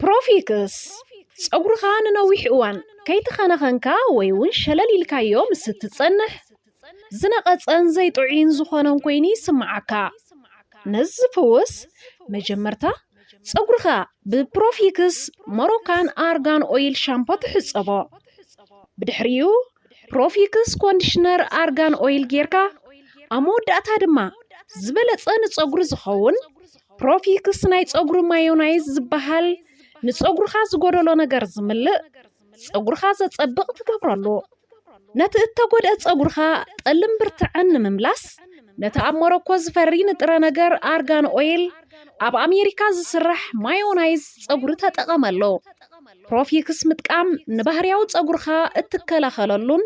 ፕሮፊክስ፣ ጸጉርኻ ንነዊሕ እዋን ከይተኸናኸንካ ወይ እውን ሸለል ኢልካዮ ምስ እትጸንሕ፣ ዝነቐጸን ዘይጥዑይን ዝኾነን ኮይኑ ይስምዓካ። ነዚ ዝፍውስ፣ መጀመርታ ጸጉርኻ ብፕሮፊክስ ሞሮካን ኣርጋን ኦይል ሻምፖ ትሕጸቦ። ብድሕሪኡ ፕሮፊክስ ኮንዲሽነር ኣርጋን ኦይል ጌርካ፣ ኣብ መወዳእታ ድማ ዝበለጸ ንጸጉሪ ዝኸውን ፕሮፊክስ ናይ ጸጉሪ ማዮናይዝ ዝበሃል ንጸጉርኻ ዝጎደሎ ነገር ዝምልእ፣ ጸጉርኻ ዘጸብቕ ትገብረሉ። ነቲ እተጎድአ ጸጉርኻ ጠልን ብርትዕን ንምምላስ፣ ነቲ ኣብ ሞሮኮ ዝፈሪ ንጥረ ነገር ኣርጋን ኦይል፣ ኣብ ኣሜሪካ ዝስራሕ ማዮናይዝ ጸጉሪ ተጠቐመሉ። ፕሮፊክስ ምጥቃም ንባህርያዊ ጸጉርኻ እትከላኸለሉን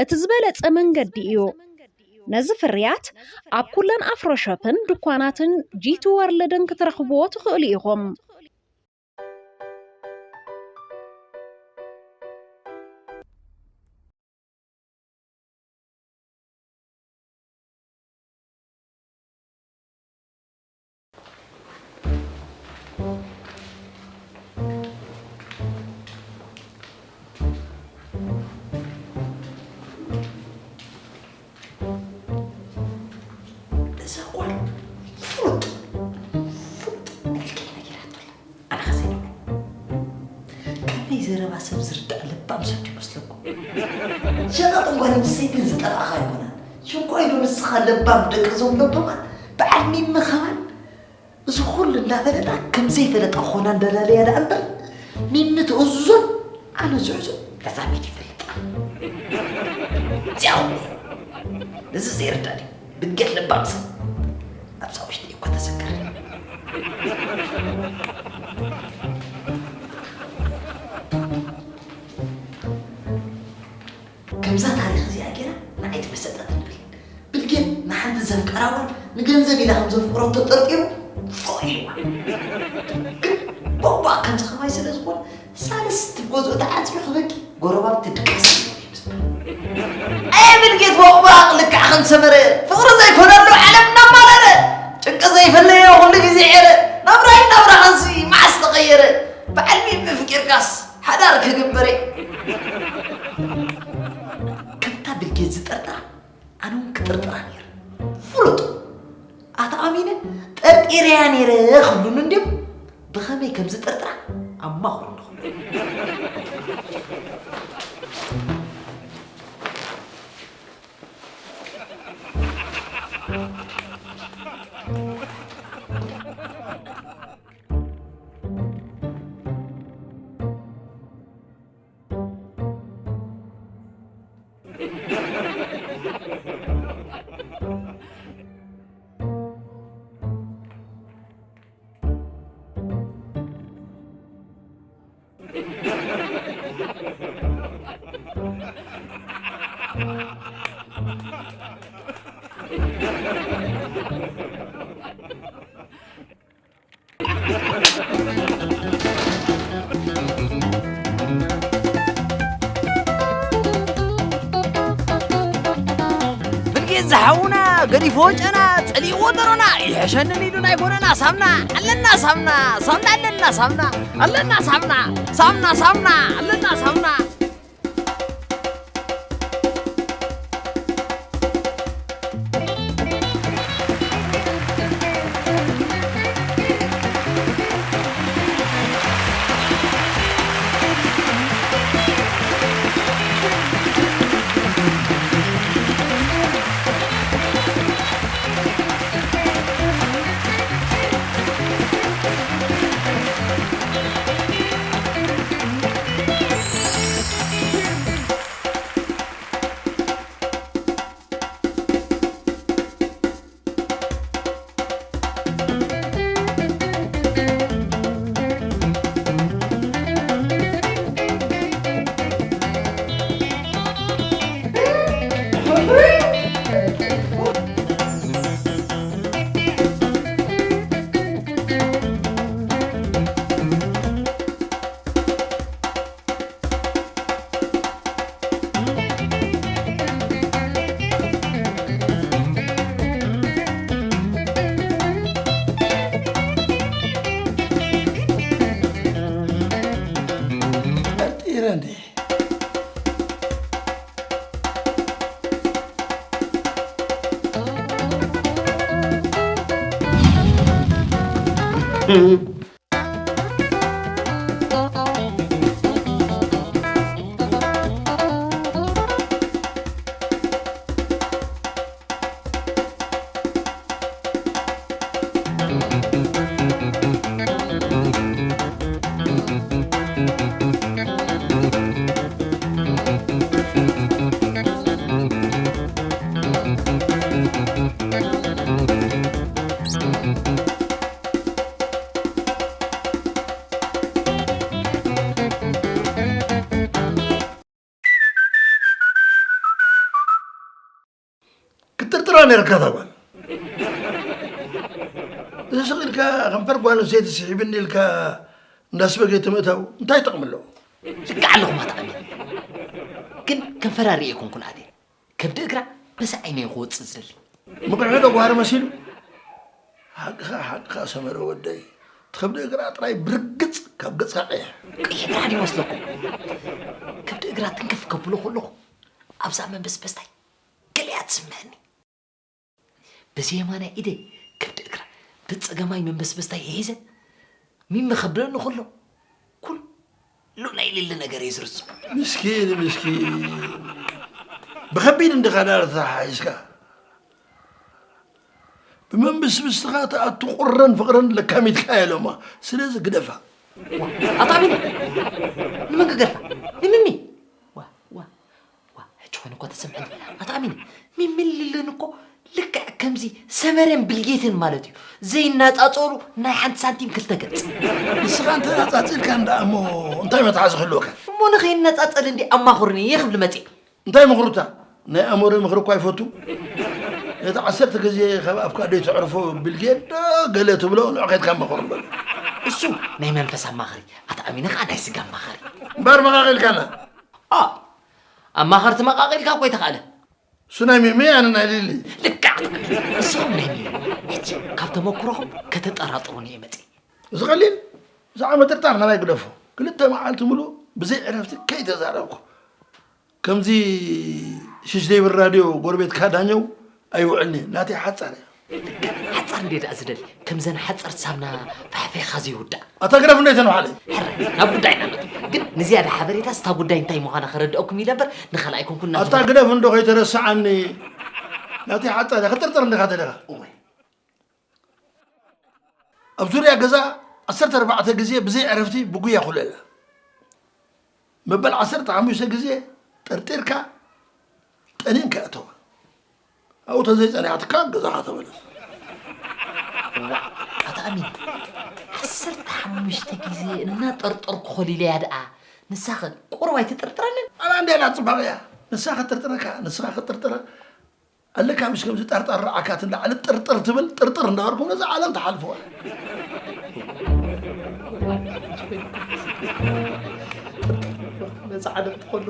እቲ ዝበለጸ መንገዲ እዩ። ነዚ ፍርያት ኣብ ኩለን ኣፍሮ ሾፕን ድኳናትን ጂቲ ወርልድን ክትረኽብዎ ትኽእሉ ኢኹም። እዛ ጓል ፍሉጥ ፍሉጥ መልክዕ ነጊራቶ ኣላ። ኣነ ኸ ዘይነግሮ። ከመይ ዘረባ ሰብ ዝርዳእ ለባም ሰብ ድዩ መስለኩም? ሸቐጥን ጓል ኣንስተይትን ዝጠፋእኻ ኣይኮነን። ሽንኳይ ዶ ንስኻ ለባም ደቂ እዞም ለባማት በዓል ሚሚ ኸማን እዚ ኹሉ እንዳፈለጣ ከም ዘይፈለጣ ኾና እንዳላለያ ደኣ እምበር፣ ሚሚ ትእዝዞን ኣነ ዝሕዞ ተዛሚድ ይፈልጣ። እዚኣ እሞ ነዚ ዘይርዳእ ድዩ? ብድገት ለባም ሰብ ኣብዛ ውሽጢ እኮ ተሰከረ። ከምዛ ታሪኽ እዚኣ ገይራ ንዓይ ተመሰጠትኒ ብል። ብልጌት ንሓንቲ ዘፍቀራ ጓል ንገንዘብ ኢላ ከም ዘፍቅሮ ተጠርጢሩ ፎእ ኢልዋ። ግን ቦባ ከምዚ ከማይ ስለ ዝኾነ ሳልስቲ ገዝኡ ተዓፅዩ ክበኪ ጎረባብቲ ድቃስ እዮም ዝብሉ። ኣየ ብልጌት ቦባ ልክዕ ከም ሰመረ ፍቕሪ ዘይኮነሉ ዓለም እናማረረ ጭንቂ ዘይፈለዮ ኩሉ ግዜ ዔረ ናብራይ ናብራኻንሲ መዓስ ተቐየረ። በዓል ሚሚ ፍቂርካስ ሓዳር ክግበረ። ከምታ ብልጌት ዝጠርጥራ ኣነ እውን ክጥርጥራ ነይረ። ፍሉጥ ኣታ ኣሚነ ጠርጢረያ ነይረ ክብሉኒ እንድዮም። ብኸመይ ከም ዝጥርጥራ ኣማኽሩ ኣለኹ። ብልጌት ዝሓውና ገዲፎ ጨና ጸሊእዎ ደሮና ይሕሸንን ኢሉ ናይ ጎነና ሳምና ኣለና ሳምና ሳምና ኣለና ሳምና ኣለና ሳምና ሳምና ሳምና ኣለና ሳምና። እንዴ? ክትጥርጥራ ነርካ እታ ጓል። እዚ ስቕ ኢልካ ከንፈር ጓል ኣንስተይቲ ስሒብኒ ኢልካ እንዳስበገ ምእታው እንታይ ጥቕሚ ኣለዎ? ልክዕ ኣለኹም ኣታ ኣሚን። ግን ከንፈራ ርእየ ኣይኮንኩን ኣትየ። ከብዲ እግራ በዚ ዓይነ እዩ ክወፅእ ዝደሊ። ምቕንዕ ዶ ጓህሪ መሲሉ? ሓቅኻ ሓቅኻ ሰመረ ወደይ። እቲ ከብዲ እግራ ጥራይ ብርግፅ ካብ ገፅካ ቀይሕ። ቀይሕ ጥራሕ ድዩ ይመስለኩም? ከብዲ እግራ ትንክፍ ከብሎ ከለኹ ኣብዛ መንበስበስታይ ገሊኣ ትስምዐኒ። በዚ የማናይ ኢደይ ከብዲ እግራ፣ በጸገማይ መንበስበስታ ይሒዘ፣ ሚሚ ከብለኒ ከሎ፣ ኩሉ ናይ ሊሊ ነገር እየ ዝርስዖ። ምስኪን፣ ምስኪን። ብኸቢድ እንዲኻ ዳር ተተሓሒዝካ። ብመንብስብስትኻ ትኣቱ ቁረን ፍቕርን ለካሚትካ ኢሎማ። ስለዚ ግደፋ። ዋ፣ ኣታ ኣሚነ፣ ንመን ክገድፋ? ንሚሚ። ዋ፣ ዋ፣ ዋ፣ ሕጂ ኮይኑ እኮ ተሰምዐኒ። ኣታ ኣሚነ፣ ሚምን ሊልን እኮ ልክዕ ከምዚ ሰመረን ብልጌትን ማለት እዩ። ዘይናጻጸሉ ናይ ሓንቲ ሳንቲም ክልተ ገጽ። ንስኻ እንተናጻጺልካ እንዳ እሞ እንታይ መትሓዚ ክህልወካ? እሞ ንኸይነጻጸል እንዲ ኣማኹርኒ እየ ክብል መጽየ። እንታይ ምኽሩታ? ናይ ኣሞረ ምኽሪ እኳ ይፈቱ። ነቲ ዓሰርተ ግዜ ካብ ኣፍካ ደይተዕርፎ ቢል ጌት ዶ ገለ ትብሎ ንዑ ኬድካ መኸሩ በሎ። እሱ ናይ መንፈስ ኣማኸሪ፣ ኣታ ኣሚነ ኸኣ ናይ ስጋ ኣማኸሪ። እምበር መቓቒልካና። ኣ፣ ኣማኸርቲ መቓቒልካ እኮ ኣይተኻእለ። እሱ ናይ ሚሚ ኣነ ናይ ሊሊ። ልክዕ። ንስኹም ናይ ሚሚ። ሕጂ ካብ ተመኩሮኹም ከተጠራጥሩኒ እየ መጺእ። እዚ ቀሊል፣ ብዛዕባ ምጥርጣር ናባይ ግደፎ። ክልተ መዓልቲ ምሉእ ብዘይ ዕረፍቲ ከይተዛረብኩ። ከምዚ ሽሽ ዘይብል ራድዮ ጎረቤትካ ዳኘው ኣይውዕልኒ፣ ናተይ ሓጻር እያ። ሓጻር እንዴ ደኣ ዝደሊ፣ ከምዘን ሓጸርቲ ሳምና ፋሕፊሕኻ ዘይውዳእ። ኣታ ግደፍ እንዴ ተንባዕለይ። ሕራይ፣ ናብ ጉዳይና ንእቶ። ግን ንዝያዳ ሓበሬታስ እታ ጉዳይ እንታይ ምዃና ከረድአኩም ኢለ እምበር፣ ንኻልኣይ ኣይኮንኩን ኣታ እናዝበ- ግደፍ እንዶ ከይተረስዓኒ፣ ናተይ ሓጻር እያ፣ ክጥርጥር እንዲኻ ተለኻ። እወ። ኣብ ዙርያ ገዛ ዓሰርተ ኣርባዕተ ግዜ ብዘይ ዕረፍቲ ብጉያ ኩለላ። መበል ዓሰርተ ሓሙሽተ ግዜ ጠርጢርካ ጠኒንካ እተዋ። ኣብኡ ተዘይጸኒሓትካ ገዛኻ ተመለስ። ዋእ፣ ኣታ ኣሚን፣ ዓሰርተ ሓሙሽተ ግዜ እናጠርጠርኩ ኮሊለያ ደኣ። ንሳኸ ቁሩብ ኣይትጥርጥረንን? ኣላ እንድያ ጽባቐ እያ። ንሳ ክትጥርጥረካ፣ ንስኻ ክትጥርጥረ ኣለካ ምሽ ከምዚ ጠርጠር ዓካት እንዳ ዓለት ጥርጥር ትብል ጥርጥር እንዳበልኩም ነዛ ዓለም ትሓልፍዋ። ነዛ ዓለም ትኸሉ።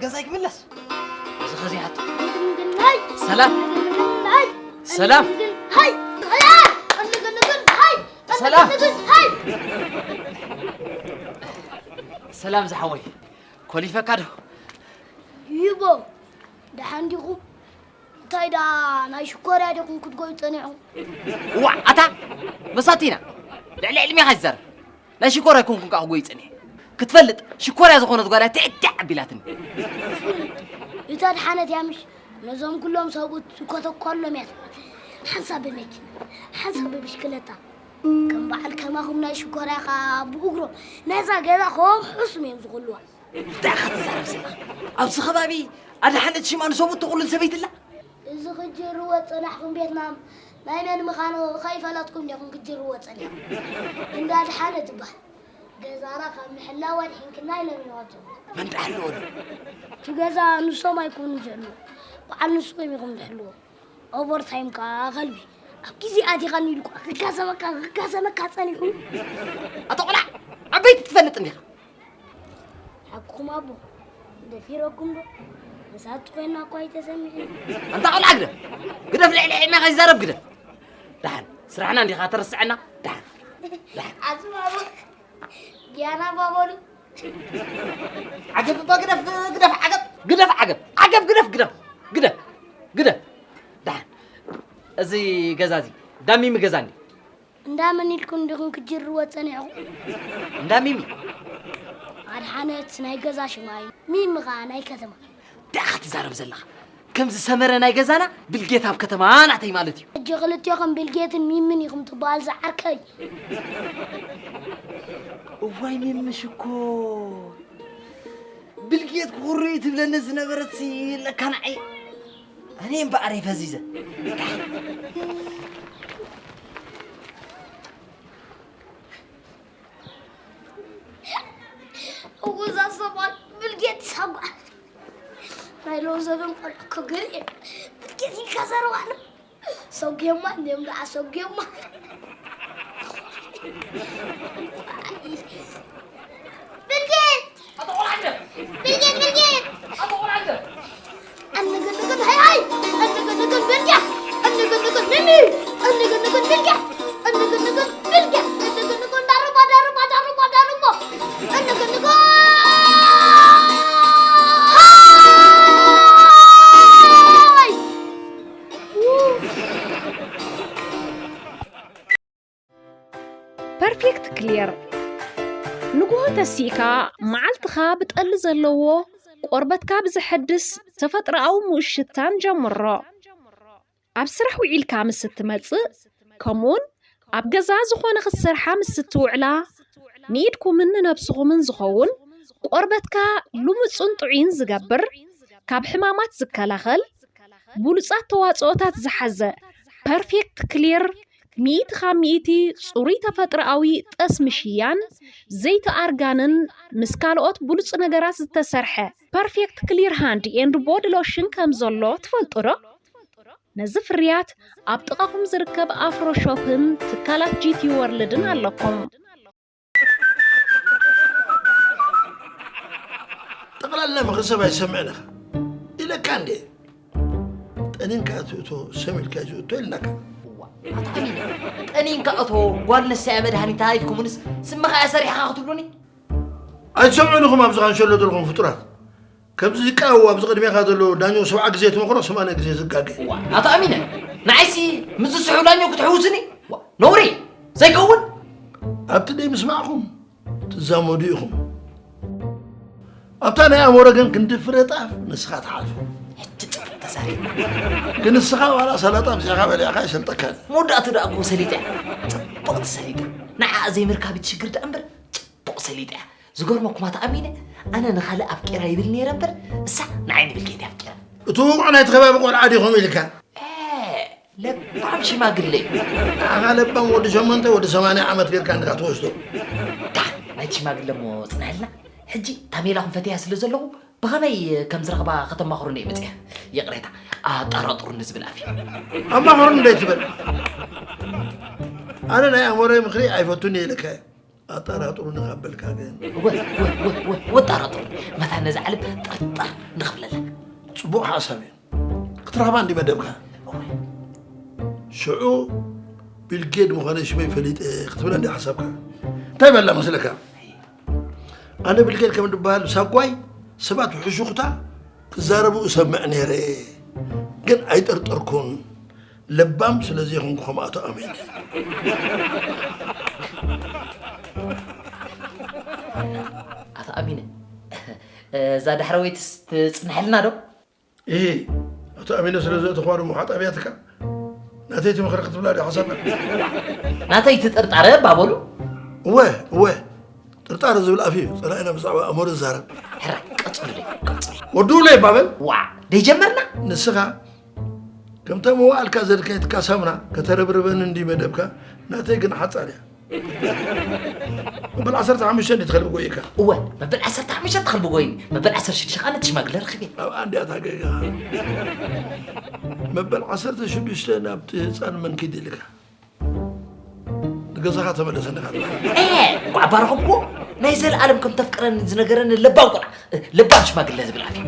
ገዛይ ክምለስ። እዚ ኸዚ ሓቶ። ሃይ ሰላም ሃይ ሰላም ሃይ ሃይ ሰላም ዝሓወይ፣ ኮሊፈካ ዶ? ይቦ ደሓን ዲኹም? እንታይ ደኣ ናይ ሽኮርያ ዲኹም ክትጎዩ ጸኒዕኹም? እዋ ኣታ መሳቲና፣ ልዕሊ ዕድሜኻ ይዛረብ። ናይ ሽኮር ኣይኮንኩን ከዓ ክጎይ ጸኒሐ። ክትፈልጥ ሽኮርያ ዝኾነት ጓል እያ ትዕትዕ ኣቢላትኒ። እታ ደሓነት እያ ምሽ? ነዞም ኩሎም ሰብኡት ዝኮተኮሎም እያ። ሓንሳብ ብመኪና ሓንሳብ ብብሽክለታ። ከም በዓል ከማኹም ናይ ሽኮርያ ከዓ ብእግሮም ነዛ ገዛ ከውሕሱም እዮም ዝኽልዋ። እንታይ ኢኻ ትዛረብ ዘለኻ? ኣብዚ ከባቢ ኣድሓነት ሽማ ንሰብኡት ተቑልል ሰበይቲ ኣላ? እዚ ክጅርዎ ዝጸናሕኩም ቤትና ናይ መን ምዃኑ ከይፈለጥኩም ዲኹም ክጅርዎ ጸኒሕኩም? እንዳ ኣድሓነት ትበሃል። ገዛና ካብ ምሕላው ኣድሒንክና ኢሎም ይወቱ። መን ደኣ ኣለዎ? እቲ ገዛ ንሶም ኣይኮኑን ዝሕልዎ፣ በዓል ንስኹም ኢኹም ትሕልዎ። ኦቨርታይም ከኣ ከልቢ ኣብ ግዜ ኣቲኻኒ ኢሉ እኳ ክጋሰመካ ክጋሰመካ ጸኒሑ። ኣታ ቆልዓ፣ ዓበይቲ ትፈልጥ እንዲኻ። ሓቅኹም ኣቦ፣ ደፊረኩም ዶ? መሳቲ ኮይና እኳ ኣይተሰሚዕን። ኣንታ ቆልዓ ግደፍ፣ ግደፍ፣ ልዕሊ ዕድሜኻ ይዛረብ ግደፍ። ደሓን ስራሕና እንዲኻ ተረስዐና። ደሓን ደሓን ዓጽም ኣቦ፣ ጊያና ባበሉ። ዓገብ እባ ግደፍ፣ ግደፍ ዓገብ፣ ግደፍ ዓገብ፣ ዓገብ ግደፍ፣ ግደፍ፣ ግደፍ፣ ግደፍ። ደሓን እዚ ገዛ እዚ ዳሚሚ ገዛ እንዲ። እንዳመን ኢልኩም ዲኹም ክጅርዎ ጸኒዕኹም? እንዳሚሚ ኣድሓነት ናይ ገዛ ሽማ እዩ፣ ሚሚ ኸኣ ናይ ከተማ። ደኣ ክትዛረብ ዘለኻ ከምዚ ሰመረ ናይ ገዛና ብልጌት ኣብ ከተማ ናተይ ማለት እዩ። ሕጂ ክልቴኹም ቢልጌትን ሚምን ኢኹም ትበሃል ዝዓርከይ። እዋይ ሚሚ ሽኮር፣ ብልጌት ክኹርዩ ትብለኒ ዝነበረት ለካ ንዓይ። ኣነ እምበኣር እየ ፈዚዘ። እውዛ ሰብኣይ ብልጌት ይሳጓ። ናይ ሎሚ ዘበን ቆልዑ እኮ ገርኤ ብልጌት ኢልካ ዘረባ ኣሎ። ሰጉየማ እንዲዮም ደኣ ሰጉየማ። ብልጌት! ብልጌት! ብልጌት! ኣንግንግን ሃይ ሃይ! ኣንግንግን ብልጌት! ኣንግንግን ሚሚ! ኣንግንግን ብልጌት! ኣንግንግን ብልጌት! ኣንግንግን ዳርባ ዳርባ ዳርባ ዳርባ ዳርባ! ኣንግንግን ሃይ! ፐርፌክት ክሊር ንግሆ ተሲእካ መዓልትኻ ብጠሊ ዘለዎ ቆርበትካ ብዘሐድስ ተፈጥሮኣዊ ምኡሽታን ጀምሮ። ኣብ ስራሕ ውዒልካ ምስ እትመጽእ ከምኡውን ኣብ ገዛ ዝኾነ ክትሰርሓ ምስ እትውዕላ ንኢድኩምን ንነብስኹምን ዝኸውን ቆርበትካ ልሙጽን ጥዑይን ዝገብር ካብ ሕማማት ዝከላኸል ብሉጻት ተዋጽኦታት ዝሓዘ ፐርፌክት ክሊር ሚእቲ ካብ ሚእቲ ጽሩይ ተፈጥሮኣዊ ጠስሚ ሽያን ዘይቲ ኣርጋንን ምስ ካልኦት ብሉጽ ነገራት ዝተሰርሐ ፐርፌክት ክሊር ሃንድ ኤንድ ቦዲ ሎሽን ከም ዘሎ ትፈልጡ ዶ? ነዚ ፍርያት ኣብ ጥቓኹም ዝርከብ ኣፍሮ ሾፕን ትካላት ጂቲ ወርልድን ኣለኩም። ጠቕላላ ምኽሪ ሰብ ኣይሰምዕን ኢኻ ኢለካ እንዴ? ጠኒንካ ትእቶ ሰብ ኢልካ ዝእቶ ኢልናካ። ጠኒንካ እቶ ጓል ንሳ እያ መድሃኒታ ኢልኩምንስ ስምኻ እያ ሰሪሕኻ ክትብሉኒ? ኣይትሰምዑን ኢኹም ኣብዚ ካንሸሎ ዘለኹም ፍጡራት። ከምዚ ዝቃወ ኣብዚ ቅድሜኻ ዘሎ ዳኞ ሰብዓ ግዜ ትመኽሮ ሰማንያ ግዜ ዝጋገ። ኣቶ ኣሚነ ንዓይሲ ምስ ዝስሑ ዳኞ ክትሕውስኒ ነውሪ ዘይከውን። ኣብቲ ደይ ምስማዕኹም ትዛመዱ ኢኹም። ኣብታ ናይ ኣሞረ ግን ክንዲ ፍረ ጣፍ ንስኻ ትሓልፎ። ሕጂ ጽቡቕ ተዛሪብ። ግን ንስኻ ዋላ ሰላጣ ብዚዕኻ በሊዕኻ ይሰልጠካ። መወዳእቱ ደኣ እኮ ሰሊጠ ጽቡቕ ትሰሊጠ። ንዓ ዘይምርካብ ትሽግር ደኣ እምበር ጽቡቕ ሰሊጠ እያ። ዝገርመኩም ኣቶ ኣሚነ ኣነ ንኻልእ ኣፍቂራ ይብል ነይረ እምበር እሳ ንዓይ ንብልጌት ኣፍቂራ። እቲ ውቑዕ ናይቲ ከባቢ ቆልዓ ዲኹም ኢልካ። ለባም ሽማግለ እዩ። ንዓኻ ለባም ወዲ ሸሞንተ ወዲ ሰማንያ ዓመት ጌርካ እንዲኻ ትወስዶ። ዳ ናይቲ ሽማግለ እሞ ጽንሐልና። ሕጂ ታሜላ ክንፈትያ ስለ ዘለኹ ብኸመይ ከም ዝረኽባ ከተማኽሩኒ እየ መጽያ። ይቕሬታ ኣጠራጥሩኒ ዝብል ኣፍ እዩ። ኣማኽሩኒ ደይትበል። ኣነ ናይ ኣሞረይ ምኽሪ ኣይፈቱን እየ ኢለካ እየ። ኣጠራጥሩኒ ካብ በልካ ግን። ወ-፣ ወ-፣ ወ-፣ ወ-፣ ወጣራጥሩ። መታ ነዛ ዓለም ጥርጥር ንኽብለላ። ጽቡቕ ሓሳብ እዩ። ክትረኽባ እንዲ መደብካ። እወ። ሽዑ ቢልጌት ምዃነ ሽመይ ፈሊጠ ክትብላ እንዲ ሓሳብካ። እንታይ በላ መስለካ? ኣነ ቢልጌት ከም ድበሃል ሳጓይ ሰባት ብሕሹኽታ ክዛረቡ እሰምዕ ነይረ። ግን ኣይጠርጠርኩን። ለባም ስለ ዘይኮንኩ ከም ኣቶ ኣሜን። ኣቶ ኣሚነ፣ እዛ ዳሕረወይትስ ትጽንሐልና ዶ? እሂ፣ ኣቶ ኣሚነ ስለ ዘእተኽዋ ዶ ምዃ ጣብያትካ? ናተይ ትምኽሪ ክትብላ ድዩ ሓሳብካ? ናተይ ትጥርጣረ ባበሉ? እወ፣ እወ። ጥርጣረ ዝብል ኣፍ እዩ። ጸላኢና ብዛዕባ ኣሞረ ዝዛረብ። ሕራይ፣ ቀጽሉለይ፣ ቀጽሉ። ወድኡለይ ባበል። ዋ፣ ደይጀመርና? ንስኻ ከምታ መዋእልካ ዘድከየትካ ሳሙና ከተረብርበኒ እንዲ መደብካ፣ ናተይ ግን ሓጻር እያ። መበል ዓሰርተ ሓሙሽተ እንዲ ትኸልቢ ጎይካ። እወ፣ መበል ዓሰርተ ሓሙሽተ ትኸልቢ ጎይኒ። መበል ዓሰርተ ሽዱሽተ ከኣ ነቲ ሽማግለ ረኺበ። ኣብኣ እንዲያ እታ ጌጋ። መበል ዓሰርተ ሽዱሽተ ናብቲ ህጻን መን ኪድ ኢልካ? ንገዛኻ ተመለሰ እንዲኻ። ኤ፣ እንኳዕ ባረኸኩዎ። ናይ ዘለኣለም ከም ተፍቅረኒ ዝነገረኒ ለባም ቆልዓ፣ ለባም ሽማግለ ዝብል ኣፍ እዩ።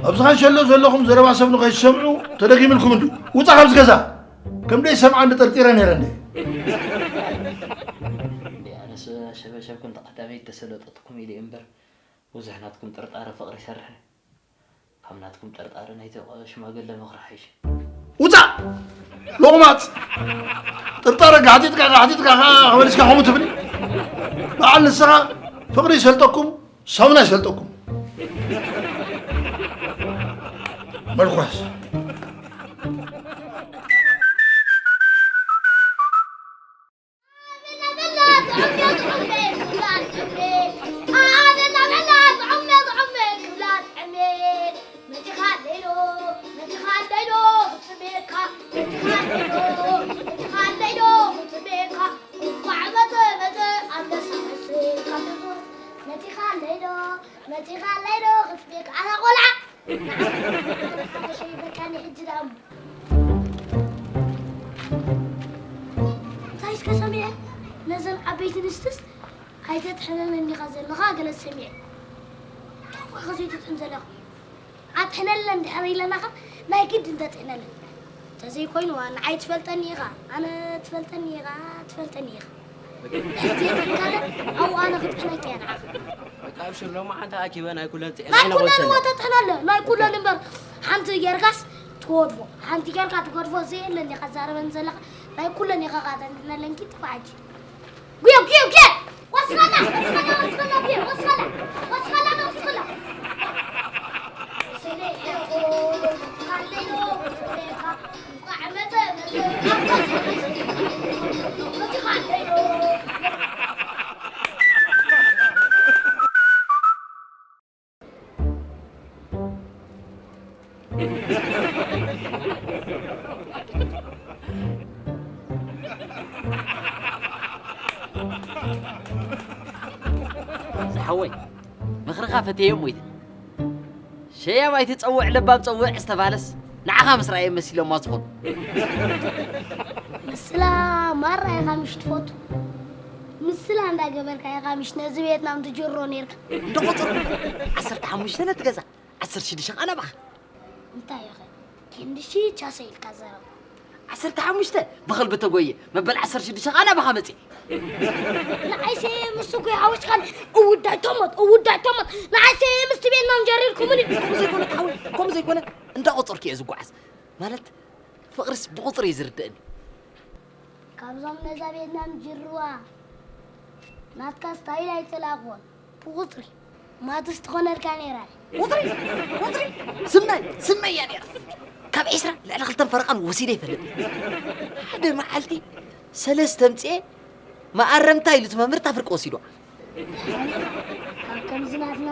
ኣብዚ ኻንሸሎ ዘለኹም ዘረባ ሰብ ንኸይትሰምዑ ተደጊምልኩም እንዱ። ውጻ ካብዚ ገዛ። ከም ደይ ሰምዓ እንዲ ጠርጢረ ነይረ እንደ። ኣነስ ሸበሸብኩም ተቐዳመይ ተሰለጠትኩም ኢለ እምበር፣ ብዙሕ ናትኩም ጥርጣረ ፍቕሪ ይሰርሕ። ካብ ናትኩም ጥርጣረ ናይቲ ሽማግለ ምኽሪ ሓይሽ። ውጻእ! ሎቕማጽ! ጥርጣረ ጋሕጢጥካ፣ ጋሕጢጥካ፣ ከ-፣ ከመሊስካ ከምኡ ትብል? በዓል ንስኻ ፍቕሪ ይሰልጠኩም፣ ሳሙና ይሰልጠኩም። መልኳስ። እንታይ እስከ ሰሚዐ ነዘን ዓበይቲ ንስትስ ኣይተጥሕነለን ዲኻ ዘለኻ ገለ ሰሚዐ። እንታይ እኳ ዘይተጥሕን ዘለኻ? ኣጥሕነለን ድሕሪ ኢለናኻ ናይ ግድን ተጥሕነለን። እንተዘይኮይኑዋ ንዓይ ትፈልጠኒ ኢኻ፣ ኣነ ትፈልጠኒ ኢኻ፣ ትፈልጠኒ ኢኻ። ዘይተካለ ኣብኡ ኣነ ክጥሕነካ እየ ንዓኻ። በቃ ኣብሽር፣ ሎማዓንቲ ኣኪበ ናይ ኩለን ጥዒና ናይ ኢና ኩለን ወሰነ። እዋ ተጥሕነለ፣ ናይ ኩለን እምበር ሓንቲ ጌርካስ ትጎድፎ፣ ሓንቲ ጌርካ ትጎድፎ ዘየለ እንዲኻ ትዛረበኒ ዘለኻ። ናይ ኩለን ኢኻ ኻተንትነለን ኪድ ጥፋ ሕጂ። ጉዮ፣ ጉዮ፣ ጉዮ! ወስኸላ፣ ወስኸላ፣ ወስኸላ፣ ጉዮ፣ ወስኸላ፣ ወስኸላ፣ ወስኸላ። ዝሓወይ፣ ምኽርኻ ፈትየዮ ሞይተ። ሸያብ ኣይትጸውዕ ለባም ጸውዕ ዝተባለስ ንዓኻ ምስ ረኣየ መሲሎማ ዝኾኑ። ምስላ ማራ ኢኻ ምሽ ትፈቱ። ምስላ እንዳገበርካ ኢኻ ምሽ ነዚ ቤትና ምትጅሮ ኔርካ። እንተቆጽርኩ ዓሰርተ ሓሙሽተ ነቲ ገዛ፣ ዓሰርተ ሽዱሽተ ቃና ባኻ። እንታይ ኢኸ? ክንድሺ ቻሰ ኢልካ ዘረባ። ዓሰርተ ሓሙሽተ ብኸልቢ ተጎየ፣ መበል ዓሰርተ ሽዱሽተ ቃና ባኻ መጽእ። ንዓይሴ ምስ እኮ ሓዊስካን እውዳይ ቶሞት፣ እውዳይ ቶሞት። ንዓይሴ ምስ ትቤናን ጀሪርኩምኒ። ከምኡ ዘይኮነ ተሓወይ፣ ከምኡ ዘይኮነ እንዳቆጸርኩ እየ ዝጓዓዝ። ማለት ፍቕርስ ብቑጽሪ እዩ ዝርደእኒ። ካብዞም ነዛ ቤትና ምጅርዋ ናትካ ስታይል ኣይጸላእክዎን። ብቑጽሪ ማትስ ትኾነልካ ነይራ። ቁጽሪ ቁጽሪ ስመይ ስመይ እያ ነይራ። ካብ ዒስራ ልዕሊ ክልተን ፈረቓን ወሲደ ይፈልጥ። ሓደ መዓልቲ ሰለስተ ኣምጽኤ መኣረምታ ኢሉ እቲ መምህር እታ ፍርቂ ወሲድዋ። ካብ ከምዚ ናትና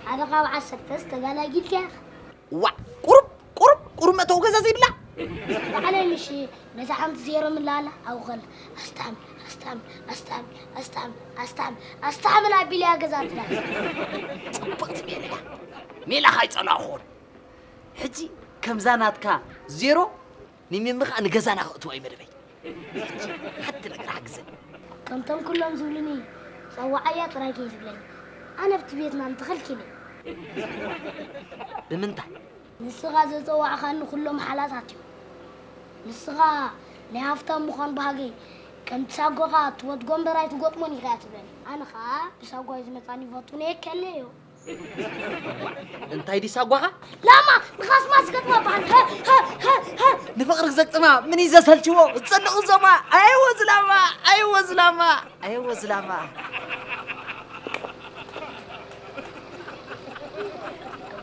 ሓደ ካብ ዓሰርተስ ተጋላጊልካ ኢኻ። ዋዕ! ቁሩብ ቁሩብ ቁሩብ መእተዊ ገዛ ዘይብላ። ባዕለይ ምሽ ነዛ ሓንቲ ዜሮ ምን ላላ ኣብኡ ከላ ኣስታሚ ኣስታሚ ኣስታሚ ኣስታሚ ኣስታሚ ኣስታሚ ኣቢልያ ገዛ ትላ። ጽብቕቲ ሜላ እያ። ሜላኻ ኣይጸላእኹን። ሕጂ ከምዛ ናትካ ዜሮ ንሚሚ ኸኣ ንገዛና ከእትዋ እዩ መደበይ። ሕጂ ሓንቲ ነገር ሓግዘኒ። ከምቶም ኩሎም ዝብሉኒ ጸዋዓያ ጥራይ ከይትብለኒ። ኣነ ኣብቲ ቤትና ምትኸልኪኒ። ብምንታይ? ንስኻ ዘጸዋዕኻኒ ኩሎም ሓላታት እዮም። ንስኻ ናይ ሃፍታም ምዃን ባህገይ ከምቲ ሳጓኻ ትወድጎ እምበር ኣይትገጥሞን ኢኻ እያ ትብለኒ። ኣነ ኸኣ ብሳጓይ ዝመጻኒ ይፈቱ ነየከለዮ። እንታይ ድዩ ሳጓኻ? ላማ ንኻስማ ዝገጥማ በሃል። ንፍቕሪ ክዘግጥማ ምን እዩ ዘሰልችዎ? ዝጸንቑ ዞማ። ኣይወ ዝላማ፣ ኣይወ ዝላማ፣ ኣይወ ዝላማ።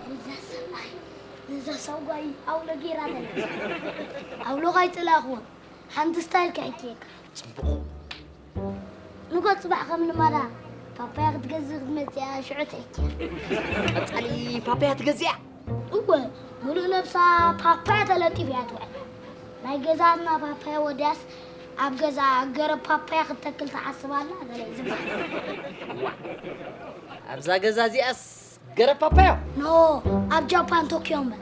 ነዛ ሰብኣይ ነዛ ሳጓይ ኣውሎ ጌራ ዘላ ኣውሎ ካይጥላኽዎም ሓንቲ ስታይል ከሕክየካ። ጽቡቕ። ንጎ ጽባሕ ከም ልማዳ ፓፓያ ክትገዝእ ክትመጽእ እያ ሽዑ ተኪያ። ቀጻሊ ፓፓያ ትገዝእያ? እወ፣ ሙሉእ ነብሳ ፓፓያ ተለጢፍ እያ ትውዕል። ናይ ገዛና ፓፓያ ወዲያስ ኣብ ገዛ ገረብ ፓፓያ ክትተክል ትሓስብ ኣላ ገለ እዩ ዝበሃል። ኣብዛ ገዛ እዚኣስ ገረብ ፓፓዮ? ኖ፣ ኣብ ጃፓን ቶኪዮ እምበር።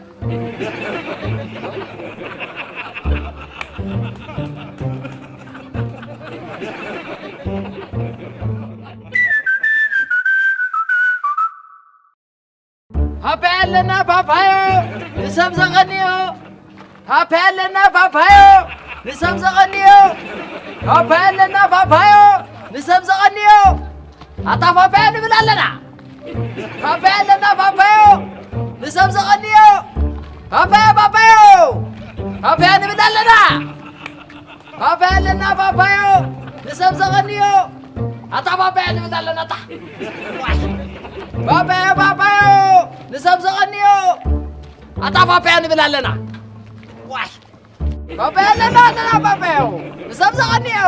ፓፓያ ኣለና ፓፓዮ ንሰብ ዘቐንዮ። ፓፓያ ኣለና ፓፓዮ ንሰብ ዘቐንዮ። ፓፓያ ኣለና ፓፓዮ ንሰብ ዘቐንዮ። ኣታ ፓፓያ ንብል ኣለና። ፓፓያ ኣለና ፓፓዮ ንሰብ ዘቐንዮ። ፓፓያ ፓፓዮ ፓፓያ ንብል ኣለና። ፓፓያ ኣለና ፓፓዮ ንሰብ ዘቐንዮ። ኣታ ፓፓያ ንብል ኣለና ኣታ። ዋይ። ፓፓያ ፓፓዮ ንሰብ ዘቐንዮ። ኣታ ፓፓያ ንብል ኣለና። ዋይ። ፓፓያ ኣለና ኣለና ፓፓዮ ንሰብ ዘቐንዮ።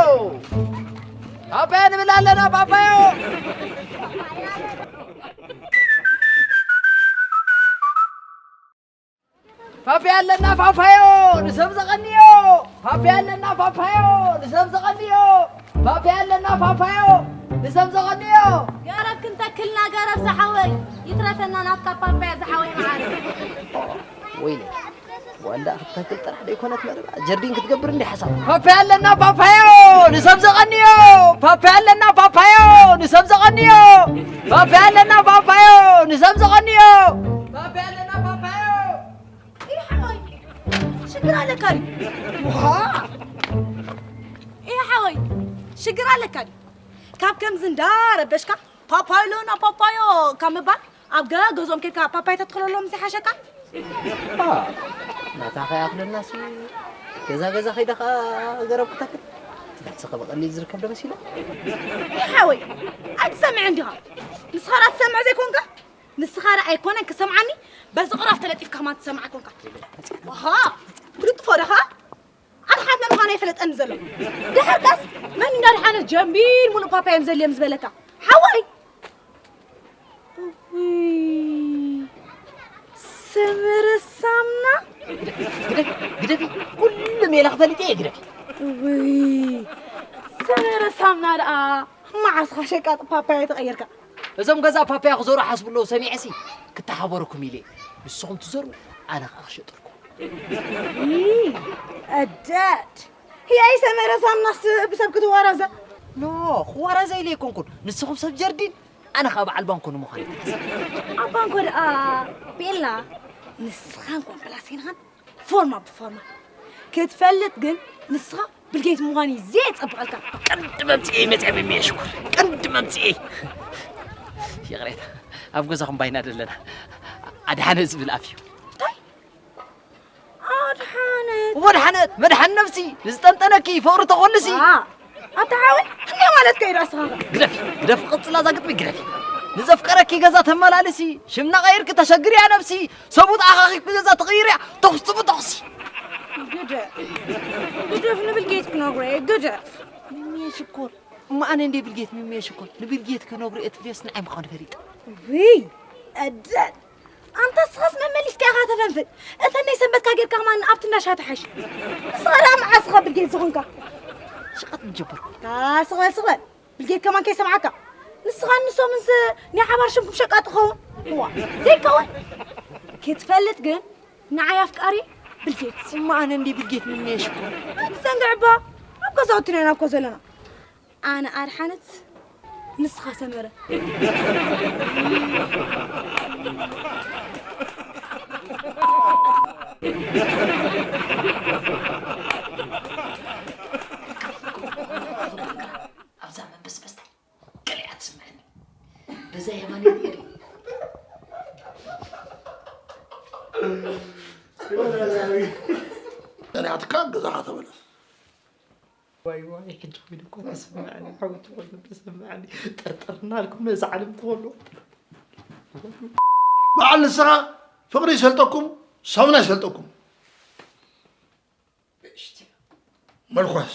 ፓፓያ ንብል ኣለና ፓፓዮ። ፓፓያ ኣለና ፓፓዮ ንሰብ ዘቐንዮ። ፓፓያ ኣለና ፓፓዮ ንሰብ ዘቐንዮ። ፓፓያ ኣለና ፓፓዮ ንሰብ ዘቐንዮ። ገረብ ክንተክልና ገረብ ዝሓወይ ይትረፈና ናትካ ፓፓያ ዝሓወይ መዓር። ወይለ ዋንዳ ክትተክል ጥራሕ ደይኮነት መረባ ጀርዲን ክትገብር እንዲ ሓሳብ። ፓፓያ ኣለና ፓፓዮ ንሰብ ዘቐንዮ። ፓፓያ ኣለና ፓፓዮ ንሰብ ዘቐንዮ። ፓፓያ ኣለና ፓፓዮ ንሰብ ዘቐንዮ። ፓፓያ ኣለና ፓፓዮ። ኢሓወይ ሽግር ኣለካ ድዩ? ኢሓወይ ሽግር ኣለካ ድዩ? ካብ ከምዚ እንዳረበሽካ ፓፓዮ ኣለና ፓፓዮ ካብ ምባል ኣብ ገ ገዝኦም ኬድካ ፓፓዮ ተትኽለሎም ዝሓሸካ። ናታ ከይኣኽለናሲ ገዛ ገዛ ከይደ ኸዓ ገረብ ክተክል። ነብስኺ ብቐሊል ዝርከብ ዶ መሲሉ? ኢሓወይ ኣይትሰምዕን ዲኻ? ንስኻ ዳ ትሰምዕ ዘይኮንካ ንስኻ ዳ ኣይኮነን ክሰምዓኒ በዚ ቕራፍ ተለጢፍካ ከማን ትሰምዓ ኮንካ። ኣሃ ብልጥፎ ዶ ኸዓ ኣድሓን መን ምዃኑ ኣይፈለጠኒ ዘሎ። ድሕርካስ መን እንዳድሓነ ጀምቢል ሙሉእ ፓፓየ ምዘልየ ምስ በለካ ሓወይ። እውይ ሰመረ ሳምና። ግደፊ ግደፊ ኩሉ ሜላ ክፈልጥ እየ ግደፊ። እውይ ሰመረ ሳምና ደኣ መዓስ ኢኻ ሸቃጢ ፓፓየ ተቐይርካ። እዞም ገዛ ፓፓያ ክዘርኡ ሓስቡ ኣለዉ ሰሚዐሲ ክተሓበረኩም ኢለ እየ። ንስኹም ትዘርኡ ኣነ ኸዓ ክሸጠልኩም። ኣደድ ህያይ ሰመረ ሳምናስ ብሰብ ክትዋረዘ። ኖ ክዋረዘ ኢለ ኣይኮንኩን ንስኹም ሰብ ጀርዲን ኣነ ኸዓ በዓል ባንኮ ንምዃን። ኣብ ባንኮ ደኣ ቤላ ንስኻን ኮምፕላሴንኻን ፎርማ ብፎርማ ክትፈልጥ ግን ንስኻ ብልጌት ምዃን እዩ ዘየጸብቐልካ። ቀንዲ መምፅኤ መፅያ ሚሚየ ሽኮር ቀንዲ መምፅኤ። ይቕሬታ ኣብ ገዛኹም ባይና ደለና ኣድሓነ ዝብል ኣፍ እዩ። እንታይ? ኣድሓነት። ወድሓነት መድሓን ነብሲ ንዝጠንጠነኪ ፍቕሪ ተኾልሲ። ኣታ ሓወይ እንታይ ማለትካ እዩ ደኣ ንስኻ? ግደፊ ግደፊ ቅጽላ እዛ ግጥሚ ግደፊ። ንዘፍቀረኪ ገዛ ተመላልሲ ሽምና ቀይርኪ ተሸግርያ ነብሲ። ሰብኡት ኣኻኺብኪ ገዛ ትቕይርያ ተኹሲ ብተኹሲ። ግደፍ ግደፍ ንብልጌት ክነግሮ እየ ግደፍ። ሚሚየ ሽኮር እሞ ኣነ እንድየ ብልጌት ሚሚየ ሽኮር ንብልጌት ክነግሮ እየ ትብልዮስ ንዓይ ምዃኑ ፈሊጠ። ውይ ኣደድ ኣንታ እስኻስ መመሊስካ ኢኻ ተፈንፍን እተን ናይ ሰንበትካ ጌርካ ከማን ኣብቲ እንዳ ሻሂ ትሓይሽ። ንስኻ ደኣ መዓስ ኢኻ ብልጌት ዝኾንካ? ሽቐጥ ምጀመርኩ። ኣታ ስቕ በል ስቕ በል ብልጌት ከማን ከይሰምዓካ። ንስኻን ንሶምንስ ናይ ሓባር ሽምኩም ሸቃጢ ክኸውን። እዋ ዘይከውን። ክትፈልጥ ግን ንዓይ ኣፍቃሪ ብልጌት። እሞ ኣነ እንድየ ብልጌት ምምየ ሽኮር። ኣይትዘንግዕ እባ ኣብ ገዛውትና ኢና እኮ ዘለና። ኣነ ኣድሓነት፣ ንስኻ ሰመረ። ኣብዛ መንበስበስታ ቀሊዓ ትስምዐኒ። በዛ የማነይቲ ኢደይ። ቀሊዓትካ ገዛኻ ተመለስ። ዋይ ዋይ፣ ሕጂ ኮይኑ እኮ ተሰማዓኒ፣ ዓወት ኮይኑ ተሰማዓኒ። ጠርጠር እናልኩም ነዛ ዓለም ትኸሉ። በዓል ንስኻ ፍቕሪ ይሰልጠኩም፣ ሳሙና ይሰልጠኩም። መልኳስ።